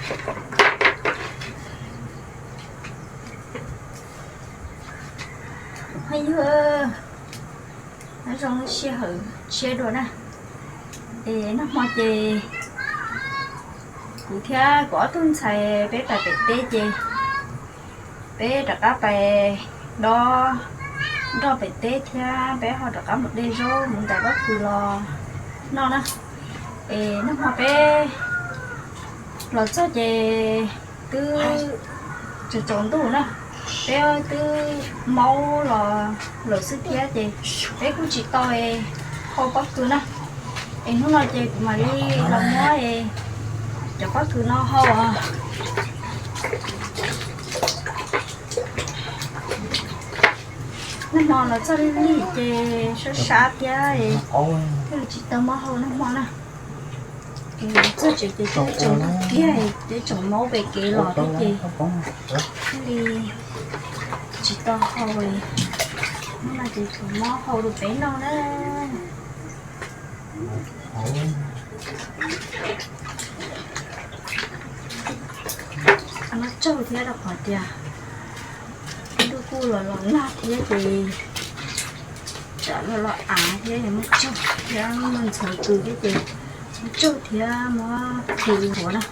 Phooj ywg, nyob zoo sij hawm tshiab dua na. Es nag hmo ces kuv thiab kuv ob tug ntxhais peb pais pem teb ces peb rov qab pais dob nroj pem teb thiab peb ho rov qab mus de zaub mus ntais pob kws los noj na. Es nag hmo peb los txog ces twb tsaus tsaus ntuj na, peb twb maub los lawm xwb thiab ces peb kuj tsis tau hau pob kws na. Es hnub no ces kuv mam li los muab cov pob kws no hau os. Nag hmo los txog lig lig ces sab sab thiab, thiaj li tsis tau muab hau nag hmo na. Txog tsev ces twb tsaus ntuj kiag, twb tsaus maub pem kev los thiab ces thiaj li tsis tau hau. Hnub no ces tsuas muab hau rau peb noj na. Muab tsaug thiab rau qhov tias ntuj kuj los los nag thiab ces tsam los los av thiab muab tsaug thiab muab ntxhov kws thiab ces muab tsaug thiab muab khwv nkuav na.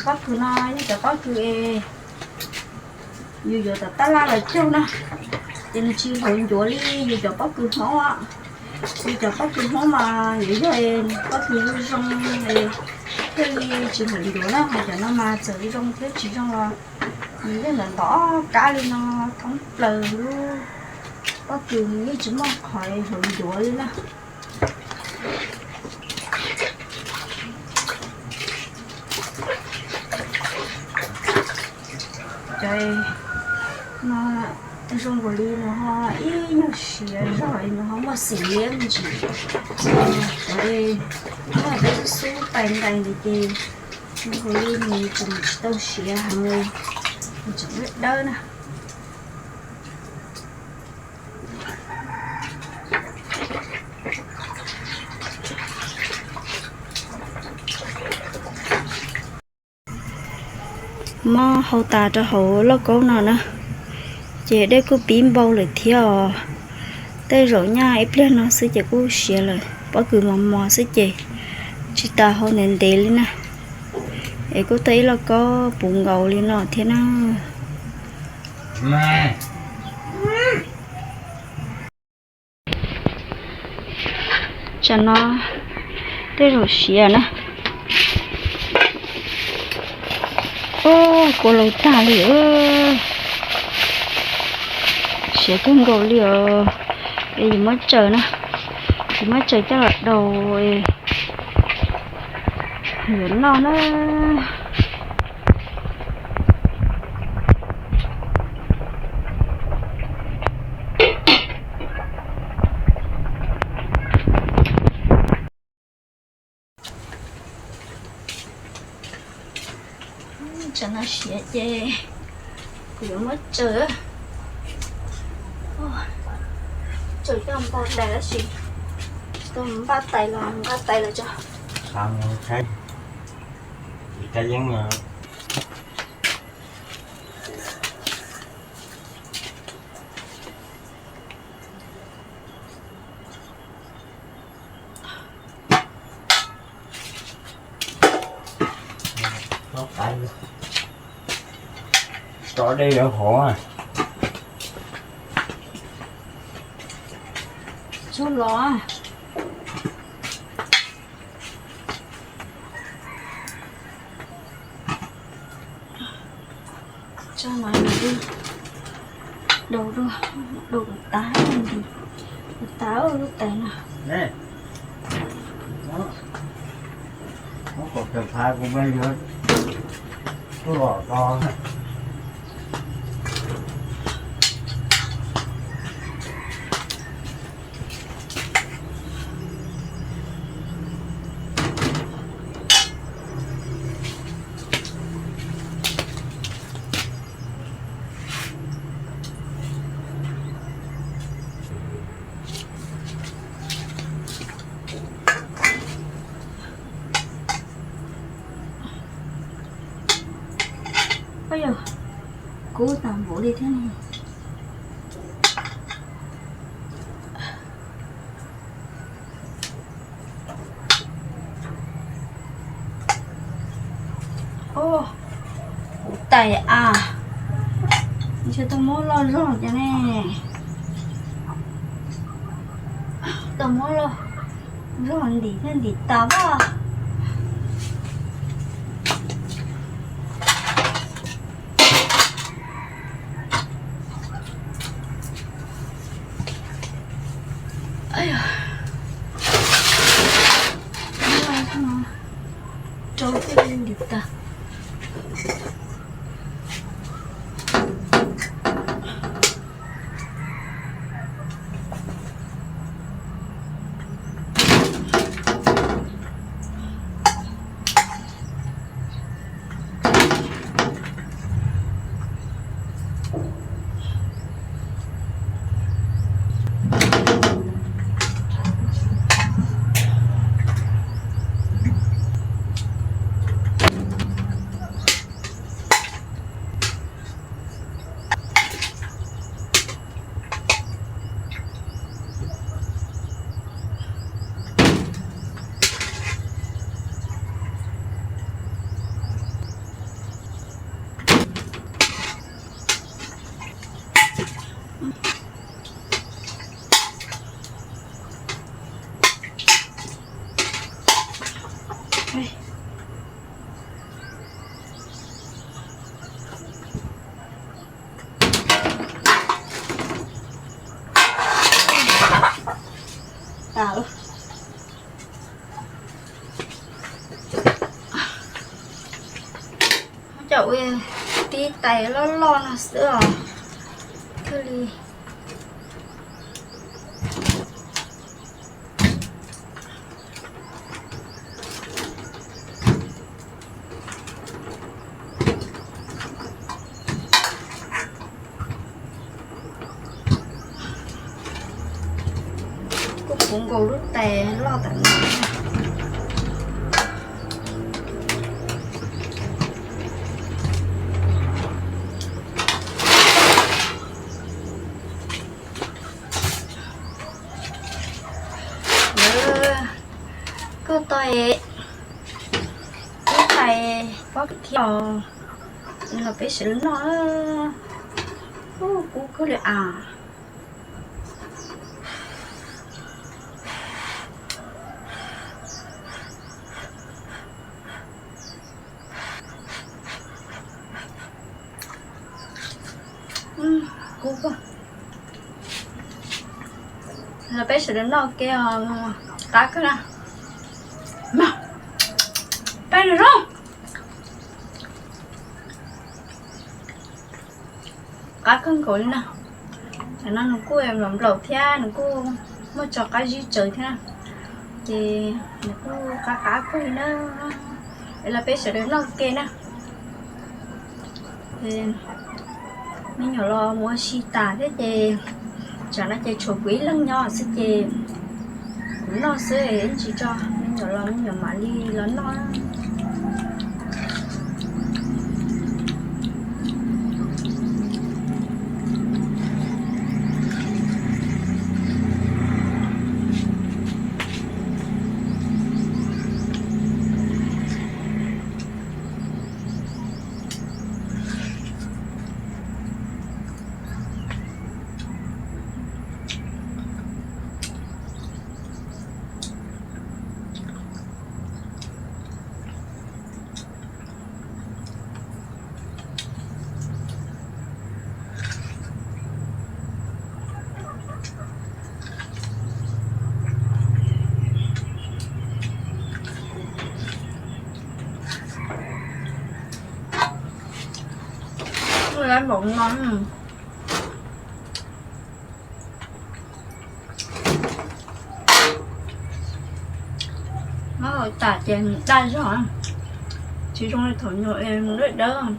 Cov pob kws no yog cov pob kws es yus yuav tom tab laj los caug na, ces nws tsis hauv ncuav li yus cov pob kws Hmoob. Yus cov pob kws Hmoob mas yuav yog pob kws zoo zoo thiaj li tsis hauv ncuav na, ho cov no mas txawm zoo thiab tsis zoo los nws yeej ntov ntov kab li no thoob plaws lub pob kws, nws yeej tsis muaj qhov hauv ncuav li na. Cov no zoo nkaus li nws ho ib nyuag siav zog, nws ho muaj xim liab me ntsis. Cov no peb xub xub tais ntais ntawd ces zoo nkaus li nws tseem tsis tau siav heev li, nws tseem dawb dawb na. Muab hau tas rau hauv lauj kaub no na, ces dej kuj pib npau lawm thiab os. Tej zaum nyaj ib pliag no xwb ces kuj siav lawm, pob kws mos mos xwb ces tsis tas hau ntev ntev li na. Es kuj tau ib lauj kaub puv nkaus li no thiab na. Tsam no tej zaum siav na. Ub, kua laus tag li. Siav kawg nkaus li os. Es yus muab tsaws na, yus muab tsaws coj los daus yuav noj na. Tsam no siav ces kuv yuav muab tsaws, tsaws coj npau tais tab sis tsis tau npaj tais los npaj tais lawm tso. Tso dej rau hauv. Tso los. Tso los daus, daus kom tas, kom tas lub tais no. Yog kub tas npaum li thiab ne. Kuv tais a, ntshe tau muab loj zog cov ne. Tau muab loj zog ntim thiab ntim tas vaj. Rau thiaj li ntim tas. Cov ua tib tais loj loj no xwb os. Thiaj li Kuj puv nkaus lub tais loj tam no. Koj tau ib tais pob kws thiab os, los peb sawv daws noj. Kub kawg li as. Kub kawg. Los peb sawv daws noj ua ke os, qab kawg na. Peb noj zoo. Qab kawg nkaus li na. Tam no nws kuj nplaum nplaum thiab nws kuj muaj tso qab zib tsawv thiab na, ces nws kuj qab qab kawg li na. Es los peb sawv daws noj ua ke na. Me nyuam los mus ua si tas thiab ces tsam no ces tshuav kuv ib leeg nyob xwb ces kuv noj xwb, ib ntsis tso me nyuam los me nyuam mam li los noj. Lab npaum no. Mab hau tas ces nws daj zog, tsis zoo li thaum nyuam es nws dawb dawb.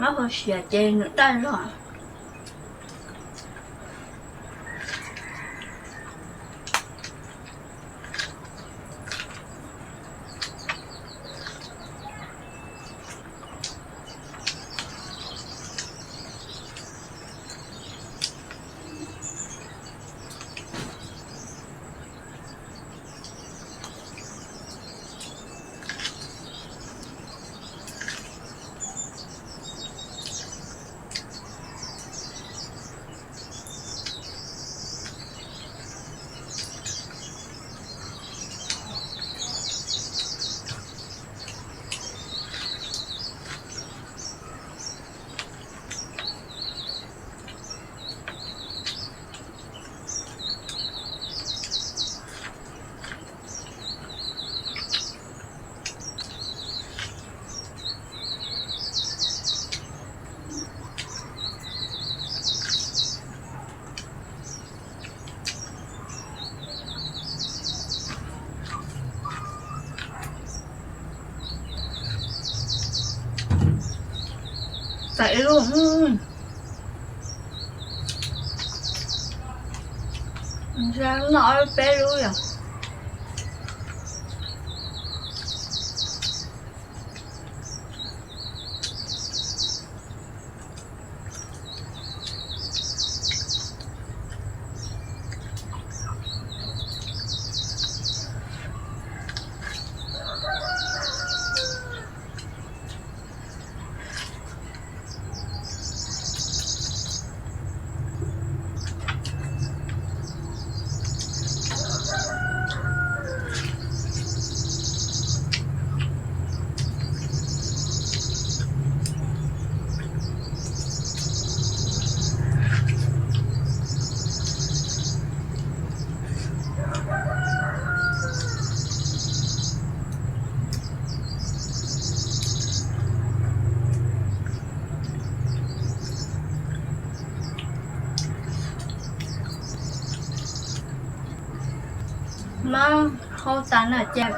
Mab hau siav ces nws daj zog. Ib lub, noj peb lub yom. Muab hau tas na ces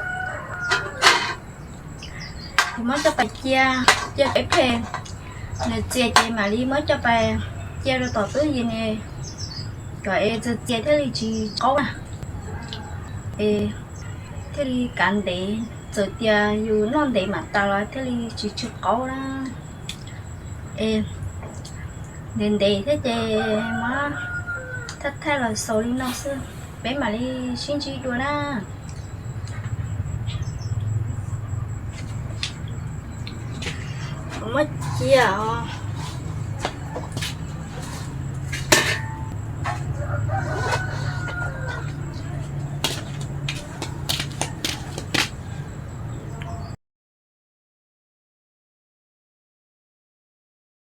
muab coj pais cia, cia peb phem, nws txias ces mam li muab coj pais cia rau tom tub yis ne, kom es txias txias thiaj li tsis qaub na, es thiaj li kav ntev, txawm tias yus noj ntev mam tas los thiaj li tsis tsis qaub na. Es ntev ntev thiab ces muab thaij thaij los xaus li no xwb, peb mam li sib ntsib dua na. Muab cia os.